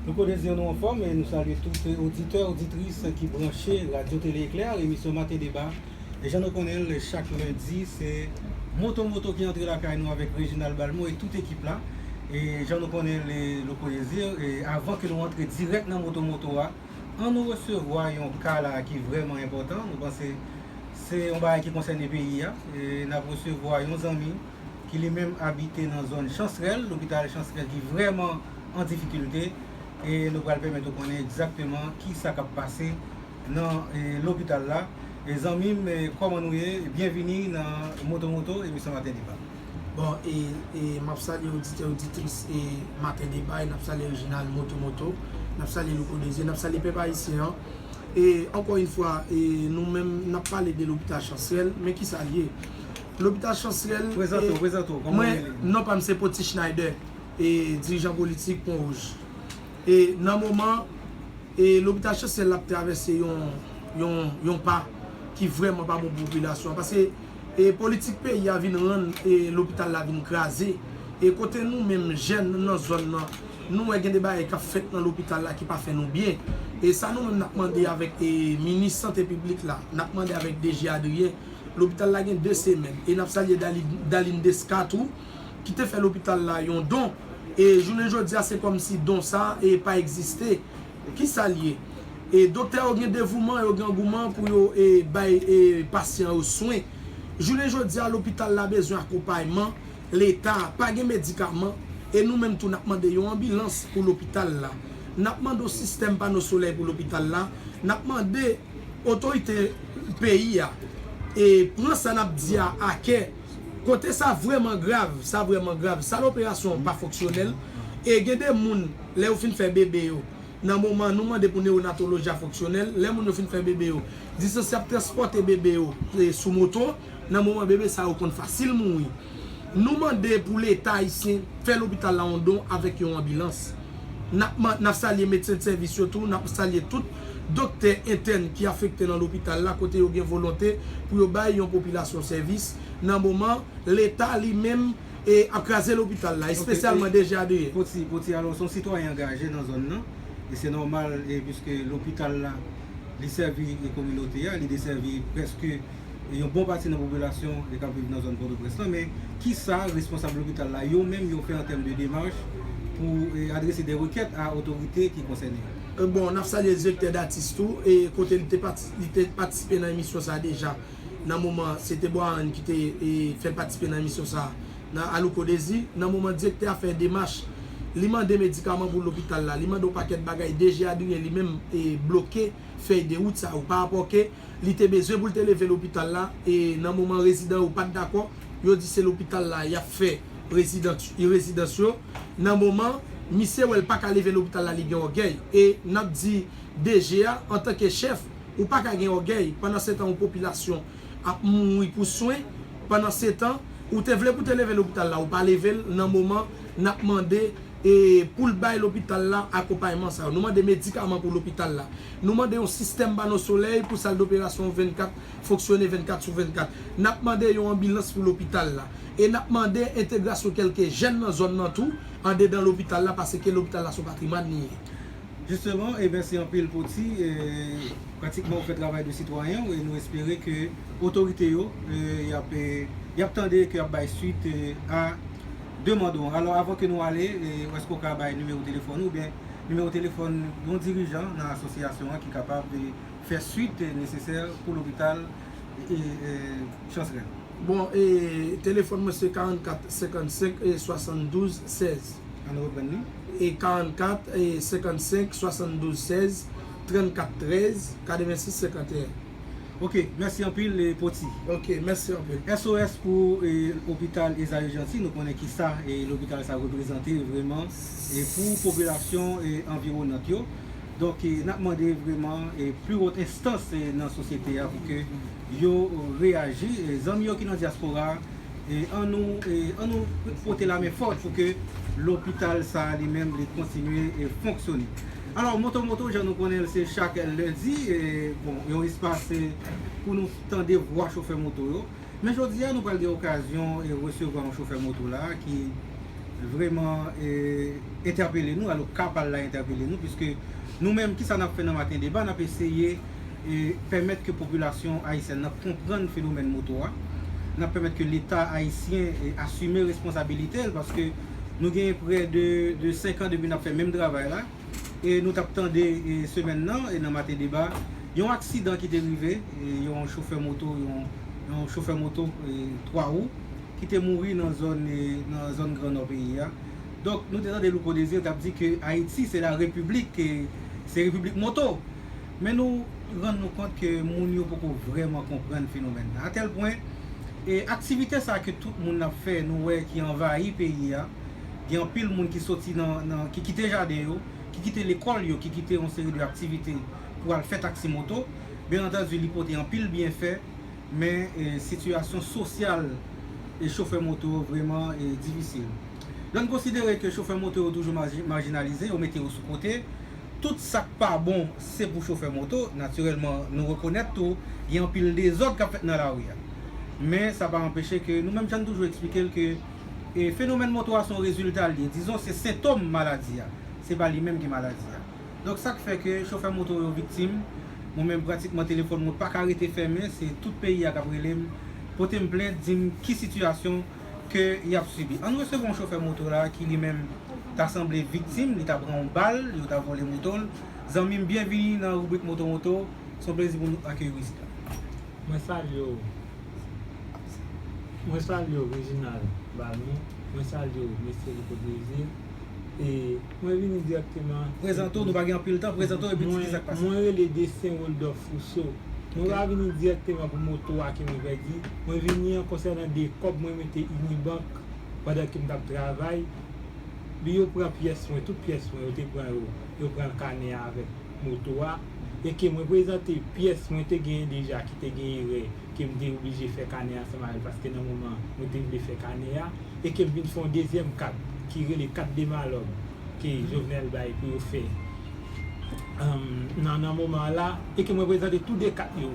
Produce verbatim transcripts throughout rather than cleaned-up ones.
Louko Désir, nou anfòm, e nou salye tout oditè, oditris ki branche Radyo Tele Eklè, emisyon Maten Deba. E jan nou konnen l, chak lendi, se Moto Moto ki antre lakay nou avèk Reginald Balmo e tout ekip la. E jan nou konnen l, Louko Désir, e avan ke nou antre dirèk nan Moto Moto a, ann nou resevwa yon ka la ki vrèman enpòtan. Nou panse se yon bagay ki konsène peyi a. E n ap resevwa yon zanmi ki li menm abite nan zòn Chansrèl, lopital Chansrèl ki vrèman an difikilte. E nou pral pèmèt ou konnen egzakteman ki sa k ap pase nan, e, lopital la. E zanmi m, e, kòman nou ye? Byenvini nan Moto Moto, emisyon Maten Deba. Bon, e, e m ap salye oditè, oditris, e, Maten Deba, e n ap salye Reginald Moto Moto, n ap salye Louko Désir, n ap salye pèp ayisyen an. E ankò yon fwa, e nou menm, n ap pale de lopital Chansrèl, men ki sa l ye? Lopital Chansrèl, prezante w, e, prezante w, kòman w rele? Non pa m se Poti Schneider, e dirijan politik Pon Wouj. E nan moman, e lopital Chansrèl ap travèse yon, yon, yon pa ki vrèman pa bon pou popilasyon an. Paske, e politik peyi a vin rann, e lopital la vin kraze. E kote nou menm jèn nan zòn nan, nou wè gen de bagay k ap fèt nan lopital la ki pa fè nou byen. E sa nou menm n ap mande avèk, e minis sante piblik la, n ap mande avèk D G Adrien, lopital la gen de semèn. E n ap salye Dali-, Daline Desca tou, ki te fè lopital la yon don. E jounen jodi a, se kòmsi don sa, e pa egziste. Ki sa l ye? E doktè yo gen devouman, yo gen angouman pou yo, e bay, e pasyan yo swen. Jounen jodi a, lopital la bezwen akonpayman Leta, pa gen medikaman. E nou menm tou, n ap mande yon anbilans pou lopital la. N ap mande yon sistèm pano solèy pou lopital la. N ap mande otorite peyi a, e pran sa n ap di a a kè. Kote sa vrèman grav, sa vrèman grav. Sal operasyon pa fonksyonèl. E gen de moun, lè yo fin fè bebe yo, nan moman nou mande pou newonatoloji a fonksyonèl, lè moun yo fin fè bebe yo, distans y ap transpòte bebe yo, e sou moto, nan moman bebe sa yo konn fasil mouri. Nou mande pou Leta ayisyen fè lopital la yon don avèk yon anbilans. N ap man-, n ap salye medsen de sèvis yo tou, n ap salye tout doktè entèn ki afekte nan lopital la, kote yo gen volonte pou yo bay yon popilasyon sèvis. Nan moman, Leta li menm, e, ap kraze lopital la, espesyalman D G Adrien. Poti, Poti, alò, se yon sitwayen angaje nan zòn nan, e se nòmal, e, piske lopital la, li sèvi, e, kominote a, li desèvi prèske yon bon pati nan popilasyon, e, k ap viv nan zòn Pòtoprens lan, men ki sa responsab lopital la, yo menm, yo fè an tèm de demach pou, e, adrese de rekèt a otorite ki konsène yo? E, bon, n ap salye direktè Datis tou, e, kote li te pati-, li te patisipe nan emisyon sa a deja. Nan moman, se te Boarann ki te, e, fè l patisipe nan emisyon sa a, nan Alouko Dezi. Nan moman direktè a fè demach, li mande medikaman pou lopital la, li mande yon pakèt bagay. D G Adrien li menm, e, bloke fèy de wout sa yo, pa rapò ke li te bezwen pou l te leve lopital la, e nan moman rezidan yo pa t dakò, yo di se lopital la y ap fè rezidans, rezidans yo. Nan moman, misye wè l pa ka leve lopital la, li gen ògèy. E n ap di D G a, antanke chèf, ou pa ka gen ògèy. Pandan se tan, yon popilasyon ap mouri pou swen. Pandan se tan, ou te vle pou te leve lopital la, ou pa leve l. Nan moman, n ap mande, e, pou l bay lopital la akonpayman sa yo. Nou mande medikaman pou lopital la. Nou mande yon sistèm pano solèy pou sal doperasyon vennkat, fonksyone vennkat sou vennkat. N ap mande yon anbilans pou lopital la. E n ap mande entegrasyon kèlke jèn nan zòn nan tou, andedan lopital la, paske lopital la se yon patrimwàn li ye. Jisteman, e mèsi anpil Poti, e pratikman ou fè travay de sitwayen w, e nou espere ke otorite yo, e, y ap, e, y ap tande, ke y ap bay swit, e, a demann ou an. Alò, avan ke nou ale, e, èske w ka bay nimewo telefòn ou, oubyen nimewo telefòn yon dirijan nan asosyasyon an ki kapab, e, fè swit, e, nesesè pou lopital, e, e, Chansrèl? Bon, e, telefòn mwen se karannkat senkannsenk e swasanndouz sèz. Ann reprann li. E karannkat e senkannsenk swasanndouz sèz, trannkat trèz, katrevensis senkanteyen. Ok, mèsi anpil, e, Poti. Ok, mèsi anpil. S O S pou, e, lopital Esaü Jeanty, nou konnen kisa, e, lopital sa reprezante vrèman, e, pou popilasyon, e, anviwonant yo. Donk, e, n ap mande vrèman, e, pli wot enstans, e, nan sosyete a pou ke yo reyaji. E, zanmi yo ki nan dyaspora, e, ann nou, e, ann nou pote lamen fò pou ke lopital sa a li menm li kontinye, e, fonksyone. Alò, Moto Moto, jan nou konnen l, se chak lendi, e, bon, yon espas, e, pou nou tande vwa chofè moto yo. Men jodi a, nou pral gen okazyon, e, resevwa yon chofè moto la ki vrèman e, entèpele nou, alò ka pa l la entèpele nou, piske nou menm, kisa n ap fè nan Maten Deba? N ap eseye e, pèmèt ke popilasyon ayisyèn nan konprann fenomèn moto a. N ap pèmèt ke Leta ayisyen e, asime responsabilite l, paske nou genyen prè de, de senk an depi n ap fè menm travay la. E nou t ap tande e, semèn nan, e nan Maten Deba, yon aksidan ki te rive, e yon chofè moto, yon, yon chofè moto e, twa wou, ki te mouri nan zòn, e, nan zòn Gran Nò peyi a. Donk, nou te tande Louko Désir t ap di ke Ayiti se la repiblik, ke se repiblik moto. Men nou rann nou kont ke moun yo poko vrèman konprann fenomèn nan. Atèl pwen, e aktivite sa ke tout moun ap fè, nou wè ki anvayi peyi a, gen anpil moun ki soti nan, nan, ki kite jaden yo, ki kite lekòl yo, ki kite yon seri de aktivite pou al fè taksi moto. Byen antandi, li pote anpil byenfè, men e, sitiyasyon sosyal e, chofè moto yo vrèman e, difisil. Lè n konsidere ke chofè moto yo toujou maji- majinalize, yo mete yo sou kote, tout sa k pa bon, se pou chofè moto. Natirèlman, nou rekonèt tou, gen anpil dezòd k ap fèt nan lari a. Men, sa pa anpeche ke nou menm jan n toujou eksplike l ke e, fenomèn moto a se yon rezilta l ye. Dizon, se sentòm maladi a. Se pa li menm ki maladi a. Donk, sa k fè ke chofè moto yo viktim, mwen menm pratikman telefòn mwen pa ka rete fèmen, se tout peyi a k ap rele m, pote m plent, di m ki sitiyasyon ke y ap sibi. Ann resevwa yon chofè moto la ki li menm ta sanble viktim, li ta pran yon bal, yo ta vòlè moto l. Zanmi m, byenvini nan ribrik Moto Moto, se yon plezi pou nou akeyi w isit la. Mwen salye w. Mwen salye w, Reginald Balmont. Mwen salye w, mesye Louko Désir. E mwen vini dirèkteman. Prezante w, nou pa gen anpil tan, prezante w epi di ki sa k pase. Mwen rele Destin Woldorf Rousseau. Mwen pa vini dirèkteman pou moto a ke mwen pèdi. Mwen vini an konsènan de kòb mwen mete Unibank pandan ke m t ap travay. Yo pran pyès mwen, tout pyès mwen, yo te pran yo. Yo pran kanè a avèk moto a, e ke mwen prezante pyès mwen te genyen deja ki te gen erè, ke m te oblije fè kanè ansanm avè l, paske nan moman mwen te vle fè kanè a, e ke m vin fè yon dezyèm kat ki rele kat de malòb ke Jovenel bay pou yo fè, um, nan, nan moman an la, e ke mwen prezante tou de kat yo.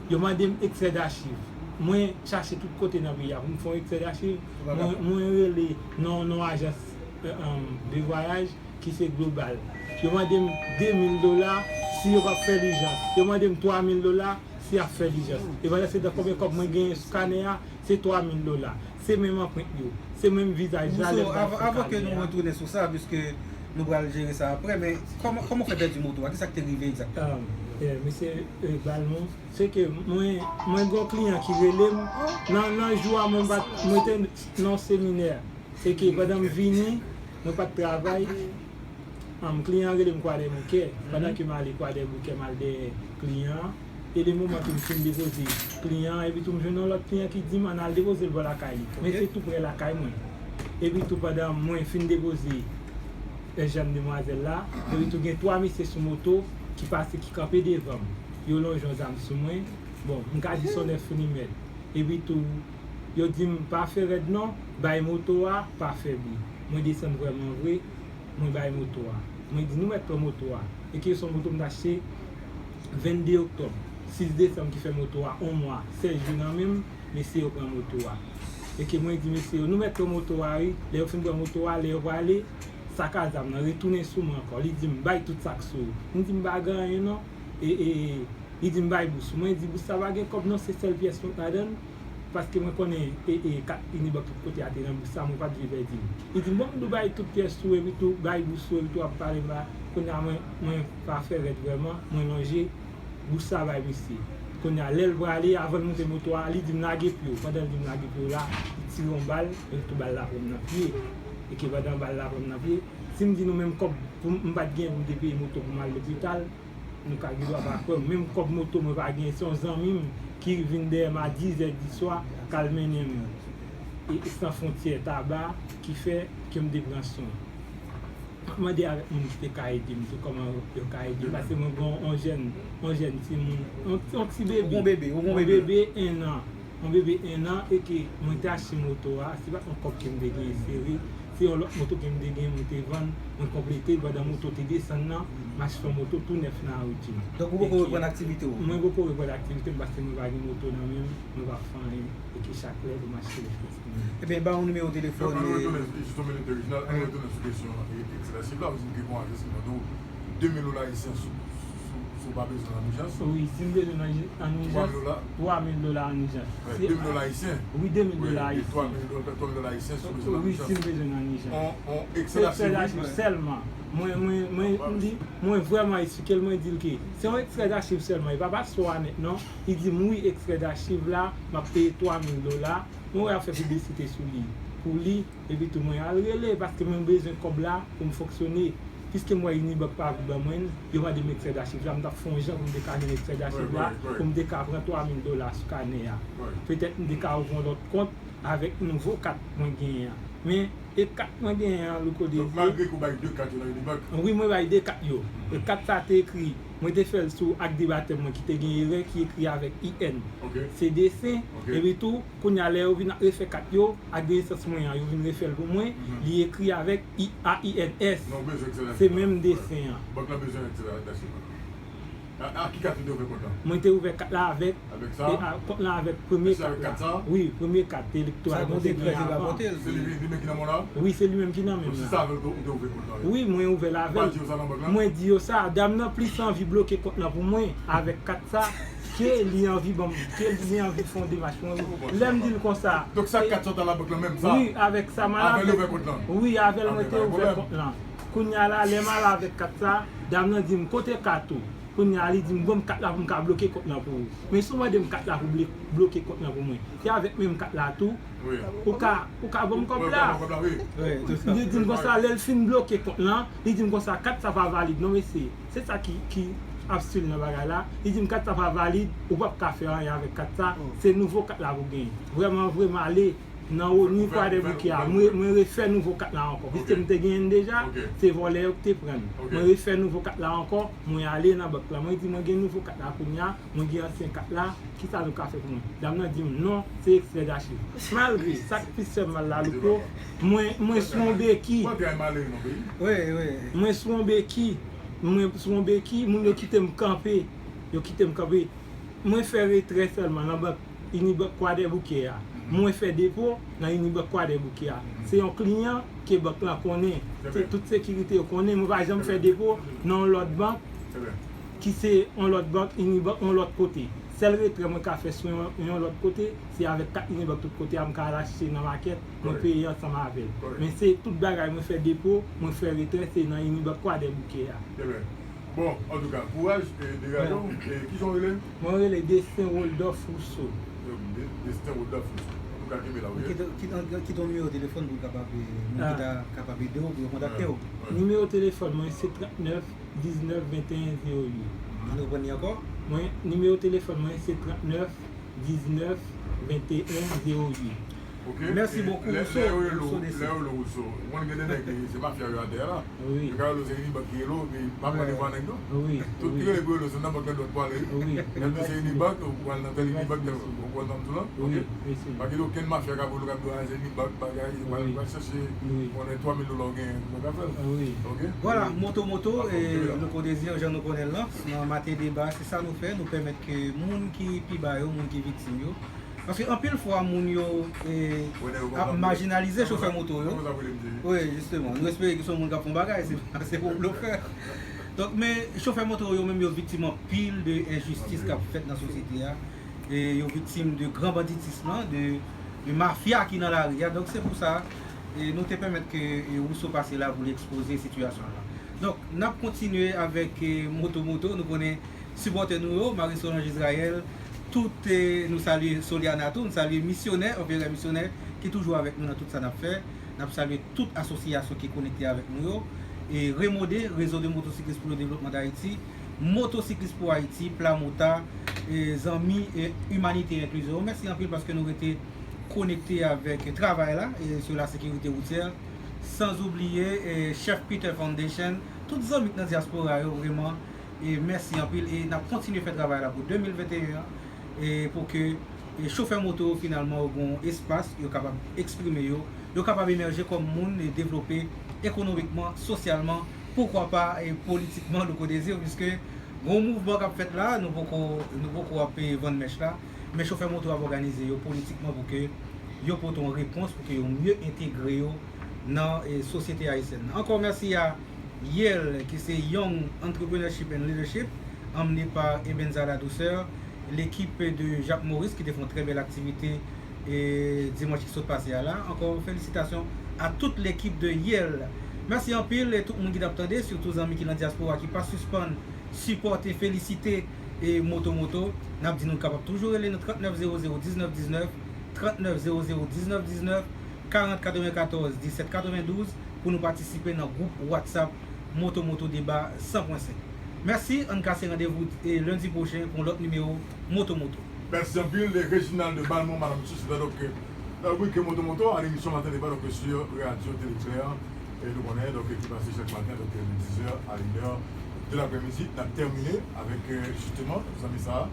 Yo mande m ekstrè dachiv. Mwen chache tout kote nan peyi a pou m fè yon ekstrè dachiv. Mwen, mwen rele nan, nan ajans, um, de vwayaj ki se Global. Yo mande m de mil dola si yo p ap fè lijans. Yo mande m twa mil dola si y ap fè lijans. E pandan se tan, konbyen kòb mwen genyen sou kanè a? Se twa mil dola. Se menm anprent yo. Se menm vizaj la lè m pral fè kanè a. Avan ke nou retounen sou sa, piske nou pral jere sa apre, men kòman, kòman w fè pèdi moto a? Kisa k te rive egzakteman? Ah, eh, mesye, eh, Balmont, se ke mwen, mwen gen yon kliyan ki rele m nan, nan jou a, mwen pa t, mwen te nan yon seminè. Se ke pandan m vini, mwen pa t travay. An, kliyan an rele m Kwadèboukè. Pandan ke m ale Kwadèboukè, m al dèyè kliyan an. E de moman ke m fin depoze kliyan an, epi tou m jwenn yon lòt kliyan ki di m ann al depoze l bò lakay li. Men se tou prè lakay mwen. Epi tou pandan mwen fin depoze, eh, jèn demwazèl la, epi tou gen twa mesye sou moto ki pase, ki kanpe devan m. Yo lonje yon zam sou mwen. Bon, m ka di se yon nèf milimèt. Epi tou, yo di m pa fè rèd non, bay moto a, pa fè bri. Mwen desann vrèman vre, mwen bay moto a. Mwen di nou mèt pran moto a. E ke se yon moto m t achte vennde oktòb, sis desanm ki fè moto a yon mwa, sèz jou nan men m, mesye yo pran moto a. E ke mwen di mesye yo, nou mèt pran moto a wi. Lè yo fin pran moto a, lè yo prale, sak a zam nan retounen sou mwen ankò. Li di m, bay tout sa k sou ou. M di m pa gen anyen non. E, e, e, Li di m bay bous. Mwen di bous sa pa gen kòb non, se sèl pyès mwen t ladan l. Paske mwen konnen e, e, kat Unibank tout kote a te nan bous sa, mwen pa t vle pèdi l. Li di m bon, m di w bay tout pyès ou epi tou bay bous ou epi tou w ap pale m pa. Kounye a mwen, mwen pa fè rèd vrèman, mwen lonje bous sa bay misye. Kounye a lè l prale, avan l moute moto a, li di m lage pye w. Pandan l di m lage pye w la, li tire yon bal, epi tou bal la pran m nan pye. E ke pandan bal la pran m nan pye, si m di nou menm kòb pou m, m pa t genyen pou m te peye moto pou m al lopital, nou ka gen dwa pa kwè m. Menm kòb moto mwen pa genyen, se yon zanmi m ki vin dèyè m a diz è di swa, k al mennen m e, e San Fwontyè Taba, ki fè ke m te pran swen. M ap mande avèk moun ki te ka ede m tou, kòman yo ka ede m, paske mwen gen yon jèn, yon jèn timoun, yon, yon ti bebe. Ou gen yon bebe, ou gen yon bebe. Yon bebe en an. Yon bebe en an e ke mwen te achte moto a, se pa t yon kòb ke m te genyen sere, se yon lòt moto ke m te genyen, mwen te vann, mwen konplete l pandan moto te desann nan, m achte yon moto tou nèf nan Audi. Donk ou poko reprann aktivite w? Mwen poko reprann aktivite m paske mwen pa gen moto nan men m, mwen pa fè anyen. E ke chak lè pou m achte yon pitit mwen. Ebyen, ba yon nimewo telefòn. Donk, ann retounen, jistèman, Reginald, ann retounen sou kesyon ekstrè dachif la, ou di m ke gon ajans ki mande w de mil dola ayisyen si w pa bezwen an ijans. Wi, si m bezwen an ijans, twa mil dola an ijans. De mil dola ayisyen. Wi, de mil dola ayisyen. Twa mil dola ayisyen si w bezwen an ijans. Wi, si m bezwen an ijans. On ekstrè dachif. Sèlman. Mwen, mwen, mwen, mwen vrèman eksplike l, mwen di l ke se yon ekstrè dachif sèlman, e pa paspò a nèt non. Li di m wi, ekstrè dachif la, m ap peye twa mil dola. Mwen wè y ap fè piblisite sou li, pou li, epi tou mwen al rele, paske mwen bezwen kòb la pou m fonksyone. Piske m wè Unibank pa vle ban mwen l, yo mande m ekstrè dachif la, m t ap fè yon jan pou m te ka jwenn ekstrè dachif la, pou m te ka pran twa mil dola sou kanè a. Petèt m te ka ouvri yon lòt kont avèk nouvo kat mwen genyen an. Men, e kat mwen genyen an, Louko Désir. Donk, malgre ke w bay de kat yo nan Unibank? Wi, mwen bay de kat yo. E kat sa te ekri, mwen te fè l sou ak de batèm mwen ki te gen erè, ki ekri avèk I N. Se desen, epi tou, kounye a lè yo vin ap refè kat yo, ak de nesans mwen an, yo vin refè l pou mwen, li ekri avèk I A I N S. Se menm desen an. Bank la bezwen ekstrè dachif la. A, a ki kat ou te ouvè kont lan? Mwen te ouvè kat la avèk, avèk sa? E, a, kont lan avèk premye kat la. Wi, premye kat elektoral mwen te genyen avan. Se li, li menm ki nan men w la? Wi, se li menm ki nan men m la. Se sa avè l ou te ouvè kont lan? Wi, mwen ouvè l avè l. Ou pa di yo sa nan bank lan? Mwen di yo sa, dam nan plis anvi bloke kont lan pou mwen avèk kat sa ke li anvi ban m, ke li anvi fè yon demach pou mwen. Lè m di l konsa. Donk sa kat sa w t al labank lan menm sa? Wi, avèk sa m al avè l. Avè l ouvè kont lan? Wi, avè l mwen te ouvè kont lan. Kounye a la, lè m al avèk kat sa, dam nan di m, kote kat ou? Kounye a, li di m, ban m kat la pou m ka bloke kont lan pou ou. Men si w mande m kat la pou blo-, bloke kont lan pou mwen, se avèk menm kat la tou, ou ka, ou ka ban m kòb la. Li di m konsa, lè l fin bloke kont lan, li di m konsa, kat sa pa valid non, mesye. Se sa ki, ki ap stil nan bagay la. Li di m, kat sa pa valid, ou p ap ka fè anyen avèk kat sa, se nouvo kat la pou genyen. Vrèman vre, m ale nan ONI Kwadèboukè a. Mwen, mwen refè nouvo kat la ankò. Piske m te genyen l deja, se vòlè yo ki te pran l. Mwen refè nouvo kat la ankò, mwen ale nan bank la. Mwen di, mwen gen nouvo kat la kounye a, mwen gen ansyen kat la, kisa nou ka fè pou mwen? Dam nan di m, non, se ekstrè dachif. Malgre sa k pi fè m mal la, Louko, mwen, mwen sou yon beki. Mwen sou yon beki. Mwen sou yon beki, moun yo kite m kanpe. Yo kite m kanpe. Mwen fè retrè sèlman nan bank Unibank Kwadèboukè a. Mwen fè depo nan Unibank Kwadèboukè a. Se yon kliyan ke bank lan konnen. Se tout sekirite yo konnen. Mwen pa janm fè depo nan yon lòt bank ki se yon lòt bank, Unibank, yon lòt kote. Sèl retrè mwen ka fè sou yon, yon lòt kote, se avèk kat Unibank tout kote a, m ka al achte nan makèt, mwen peye ansanm avè l. Men se tout bagay mwen fè depo, mwen fè retrè, se nan Unibank Kwadèboukè a. Bon, antouka, kouraj, e, degaje w. E, kijan w rele? Mwen rele Destin Woldorf Rousseau. Destin Woldorf Rousseau. Antouka, kenbe la, oke? Kite yon nimewo telefòn pou w kapab, e, moun ki ta kapab ede w, pou yo kontakte w. Nimewo telefòn mwen se trannèf diznèf venteyen zewo uit. Ann reprann li ankò? Mwen, nimewo telefòn mwen se trannèf diznèf venteyen zewo uit. Mèsi bokou, Rousseau. Lè yo rele w, Rousseau, ou konn gen de nèg, se mafya yo atè a la. Yo ka rele w, se Unibank ki rele w, epi pa pran devan nèg non. Tout ki rele pou rele w, se nan bank nan dòt pou ale. Lè yo di se Unibank, ou pral nan tèl Unibank, tèl, ou konprann sa m di w la? Oke? Pa gen okenn mafya k ap rele w, k ap di w, a, se Unibank, bagay, yo pral chèche, konnen twa mil dola w genyen, ou ka fè l. Oke? Vwala, Moto Moto, e, Louko Désir, jan nou konnen l lan, nan Maten Deba, se sa nou fè, nou pèmèt ke moun ki pi ba yo, moun ki viktim yo, paske anpil fwa moun yo, e, ap majinalize chofè moto yo. Wi, jisteman. Nou espere ke se yon moun k ap fè yon bagay, se pa, se pa yon blofè. Donk, men chofè moto yo menm yo viktim anpil de enjistis k ap fèt nan sosyete a. E yo viktim de gran banditis lan, de, de mafya ki nan lari a. Donk, se pou sa, e, nou te pèmèt ke, e, Rousseau pase la pou li ekspoze sitiyasyon an. Donk, n ap kontinye avèk, e, Moto Moto. Nou konnen sipòtè nou yo, Marie Solange Israël, tout, e, nou salye Soliana tou, nou salye misyonè, anperè misyonè, ki toujou avèk nou nan tout sa n ap fè. N ap salye tout asosyasyon ki konekte avèk nou yo. E Remode, Réseau de Motocyclistes pour le Développement d'Haïti, Motocyclistes pour Haïti, Plamota, e, Zanmi, e, Humanité Inclusion. Mèsi anpil paske nou rete konekte avèk travay la, e, sou la sécurité routière. San oubliye, e, Chef Peter Foundation, tout zanmi k nan dyaspora yo, vrèman, e, mèsi anpil. E n ap kontinye fè travay la pou de mil venteyen an, e, pou ke, e, chofè moto yo, finalman, yo gen yon espas, yo kapab eksprime yo, yo kapab emèje kòm moun e devlope ekonomikman, sosyalman, Poukwa pa, e, politikman, Louko Désir, piske gen yon mouvman k ap fèt la, nou poko, nou poko ap, e, vann mèch la, men chofè moto ap òganize yo politikman pou ke yo pote yon repons, pou ke yo mye entegre yo nan, e, sosyete ayisyèn nan. Ankò mèsi a YEL, ki se Young Entrepreneurship and Leadership, emne pa Ebenzala Douceur, lekip de Jacques Maurice ki te fè yon trè bèl aktivite, e, dimanch ki sot pase a la. Ankò felisitasyon a tout lekip de YEL. Mèsi anpil e tout moun ki t ap tande, sitou zanmi ki nan dyaspora ki pa sispann sipòte, felisite, e, Moto Moto. N ap di nou kapab toujou rele nan trannèf zewo zewo diznèf diznèf, trannèf zewo zewo diznèf diznèf, karant katrevenkatòz disèt katrevendouz pou nou patisipe nan gwoup WhatsApp Moto Moto Deba san pwen senk. Mèsi, ann kase randevou, e, lendi pwochen pou yon lòt nimewo Moto Moto. Mèsi anpil, e, Reginald de Balmont, Madame Sous, donk, e, nan ribrik Moto Moto, a lemisyon Maten Deba, donk, sou Radio Télé Claire. E nou konnen, donk, ki pase chak maten, donk, de dizè a inè de laprèmidi, n ap tèmine avèk, e, jisteman, zanmi sa a,